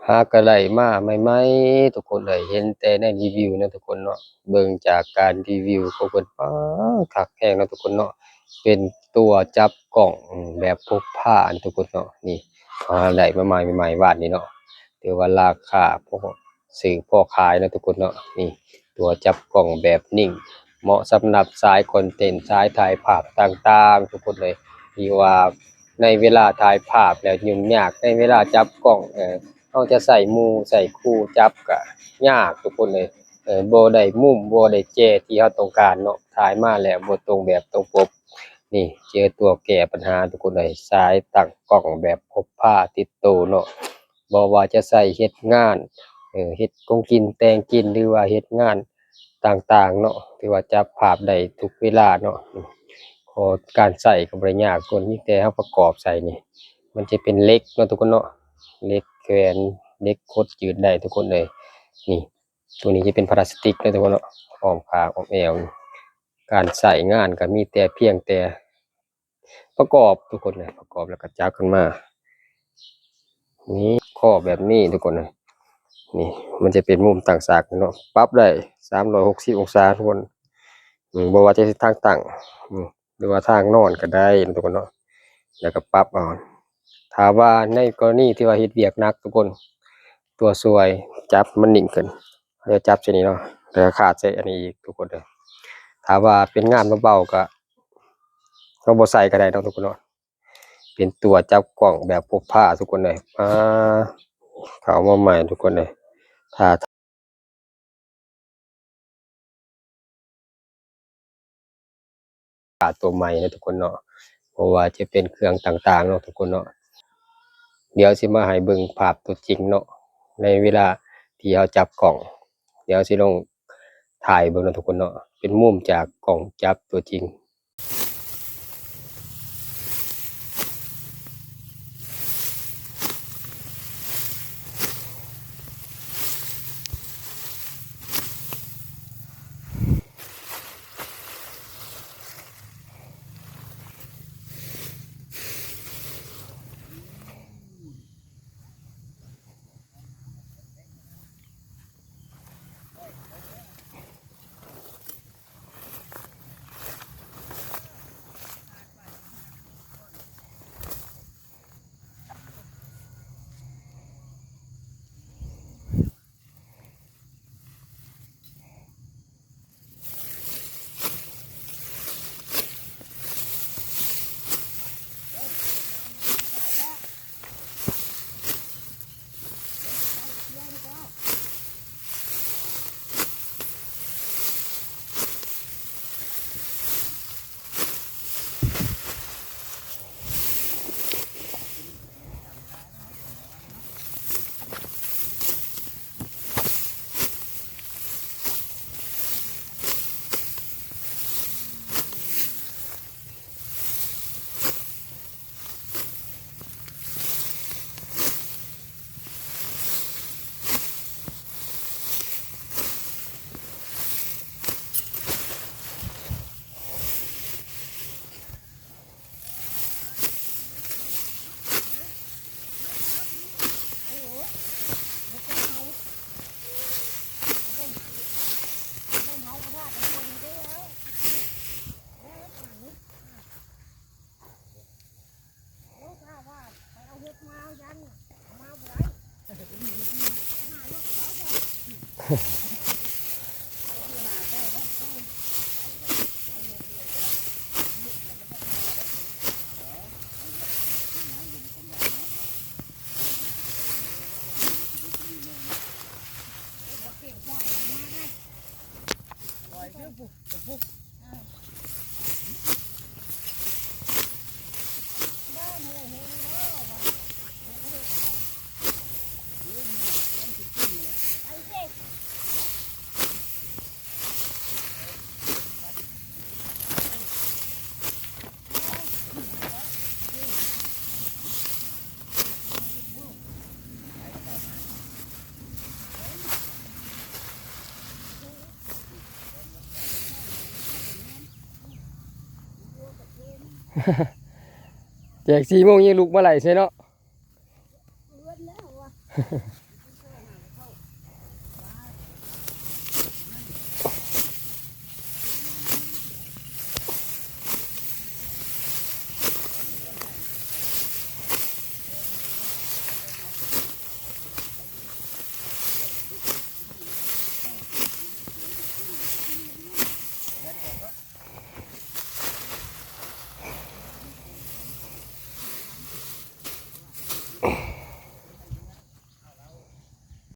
ຫາກໍໄດ້ມາໃໝ່ໆ ທຸກຄົນເອີຍ ເຫັນແຕ່ໃນຣີວິວເນາະທຸກຄົນເນາະ. ເບິ່ງຈາກການຣີວິວຂອງເພິ່ນ ປາ ຄັກແຮງເນາະທຸກຄົນເນາະ. ເປັນຕົວຈັບກ້ອງແບບພົກພາທຸກຄົນເນາະ. ນີ້ ຫາໄດ້ມາໃໝ່ໆ ວານນີ້ເນາະ. ຖືວ່າລາຄາພໍຊື້ພໍຂາຍເນາະທຸກຄົນເນາະ. ນີ້ ຕົວຈັບກ້ອງແບບນິ່ງ ເໝາະສຳລັບສາຍຄອນເທັນ ສາຍຖ່າຍພາບຕ່າງໆ ທຸກຄົນເອີຍ ທີ່ວ່າໃນເວລາຖ່າຍພາບແລ້ວຫຍຸ້ງຍາກ ໃນເວລາຈັບກ້ອງ ເອີ ເຮົາຈະໃຊ້ໝູ່ໃຊ້ຄູ່ຈັບກະຍາກທຸກຄົນເອີຍ. ເອີ ບໍ່ໄດ້ມຸມ ບໍ່ໄດ້ແຈທີ່ເຮົາຕ້ອງການເນາະ ຖ່າຍມາແລ້ວບໍ່ຕົງແບບຕົງປົກ. ນີ້ເຈີຕົວແກ້ບັນຫາທຸກຄົນເອີຍ ສາຍຕັ້ງກ້ອງແບບພົກພາຕິດໂຕເນາະ. ບໍ່ວ່າຈະໃຊ້ເຮັດງານ ເອີ ເຮັດກອງກິນແຕ່ງກິນ ຫຼືວ່າເຮັດງານຕ່າງໆເນາະ ຖືວ່າຈັບພາບໄດ້ທຸກເວລາເນາະ. ຂໍ້ ການໃຊ້ກໍບໍ່ໄດ້ຍາກ ທຸກຄົນ ມີແຕ່ເຮົາປະກອບໃສ່ນີ້ ມັນຈະເປັນເຫຼັກເນາະທຸກຄົນເນາະ ເຫຼັກແຂວນ ເຫຼັກຂົດຈືດໄດ້ທຸກຄົນເອີຍ. ນີ້ ຕົວນີ້ຈະເປັນພລາສຕິກເນາະທຸກຄົນເນາະ ອ້ອມຂ້າງອ້ອມແອວ. ການໃຊ້ງານກໍມີແຕ່ພຽງແຕ່ ປະກອບທຸກຄົນນະ ປະກອບແລ້ວກໍຈັບຂຶ້ນມາ ນີ້ ຂໍ້ແບບນີ້ທຸກຄົນນະ. ນີ້ ມັນຈະເປັນມຸມຕັ້ງສາກເນາະ ປັບໄດ້ສາມຮ້ອຍຫົກສິບອົງສາທຸກຄົນ. ອືມ ບໍ່ວ່າຈະເປັນທາງຕັ້ງ ອືມ ຫຼືວ່າທາງນອນກໍໄດ້ເນາະທຸກຄົນເນາະ ແລ້ວກໍປັບເອົາ. ຖ້າວ່າໃນກໍລະນີທີ່ວ່າເຮັດວຽກໜັກທຸກຄົນ ຕົວຊ່ວຍຈັບມັນນິ່ງຂຶ້ນ ແລ້ວຈັບໃສ່ນີ້ເນາະ ແລ້ວກໍຄາດໃສ່ອັນນີ້ອີກທຸກຄົນເດີ. ຖ້າວ່າເປັນງານເບົາໆ ກໍ ກໍບໍ່ໃສ່ກໍໄດ້ເນາະທຸກຄົນເນາະ. ເປັນຕົວຈັບກ້ອງແບບພົກພາທຸກຄົນເອີຍ. ອາ ເຂົ້າມາໃໝ່ທຸກຄົນເອີຍ ຖ້າ ຕົວໃໝ່ເນາະທຸກຄົນເນາະ ບໍ່ວ່າຈະເປັນເຄື່ອງຕ່າງໆເນາະທຸກຄົນເນາະ. ດຽວຊິມາໃຫ້ເບິ່ງພາບຕົວຈິງເນາະ ໃນເວລາທີ່ເຮົາຈັບກ້ອງ ດຽວຊິລອງຖ່າຍເບິ່ງເນາະທຸກຄົນເນາະ ເປັນມຸມຈາກກ້ອງຈັບຕົວຈິງ. ແຈກສີ່ໂມງຍັງລຸກມາໄຫຼໃສ່ເນາະ.